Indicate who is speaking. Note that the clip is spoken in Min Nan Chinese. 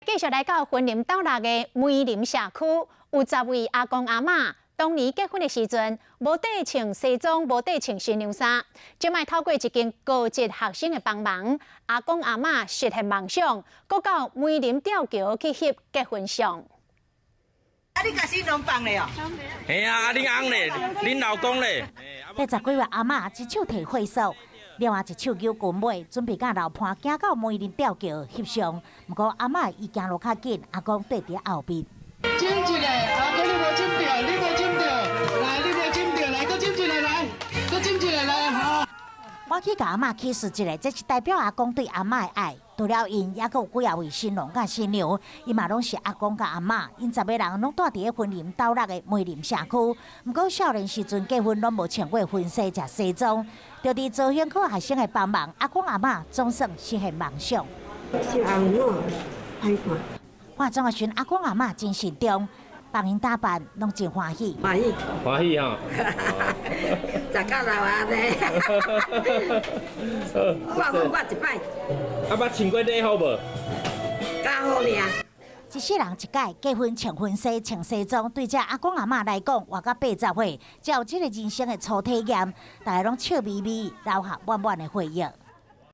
Speaker 1: 繼續來到雲林斗六的梅林社區，有10位阿公阿嬤，當年結婚的時陣，無綴穿西裝，無綴穿新娘衫。這擺透過一間高職學生的幫忙，阿公阿嬤實現夢想，閣到梅林吊橋去翕結婚相。
Speaker 2: 啊！你共新郎放咧哦？
Speaker 3: 嘿啊，啊恁翁咧，恁老公咧。
Speaker 4: 80幾歲阿嬤一手提火索，另外一手搝裙尾，準備佮老伴行到梅林吊橋翕相。毋過阿嬤伊行路較緊，阿公綴佇後面。
Speaker 5: 斟一个，阿公你無斟著，你無斟著，來你無斟著，來閣斟一个來，閣斟一个來吼。
Speaker 4: 我去共阿嬤起誓一下，這是代表阿公對阿嬤的愛。除了𪜶，猶閣有幾仔位新郎佮新娘，𪜶嘛攏是阿公佮阿嬤。𪜶10個人攏住佇咧雲林斗六的梅林社區。毋過少年時陣結婚攏無穿過婚紗著西裝，著佇造型科學生的幫忙，阿公阿嬤總算實現夢想。
Speaker 6: 是阿母歹看。
Speaker 4: 化妝的時陣，阿公阿嬤真慎重，幫𪜶打扮攏真歡喜。
Speaker 6: 歡喜。
Speaker 3: 歡喜吼。
Speaker 6: 食到老啊呢。我講我一擺。
Speaker 3: 啊，捌穿過禮服無？
Speaker 6: 較好命。
Speaker 4: 一世人一擺結婚穿婚紗穿西裝，對這阿公阿嬤來講，活到80歲，才有這個人生的初體驗，大家攏笑眯眯，留下滿滿的回憶。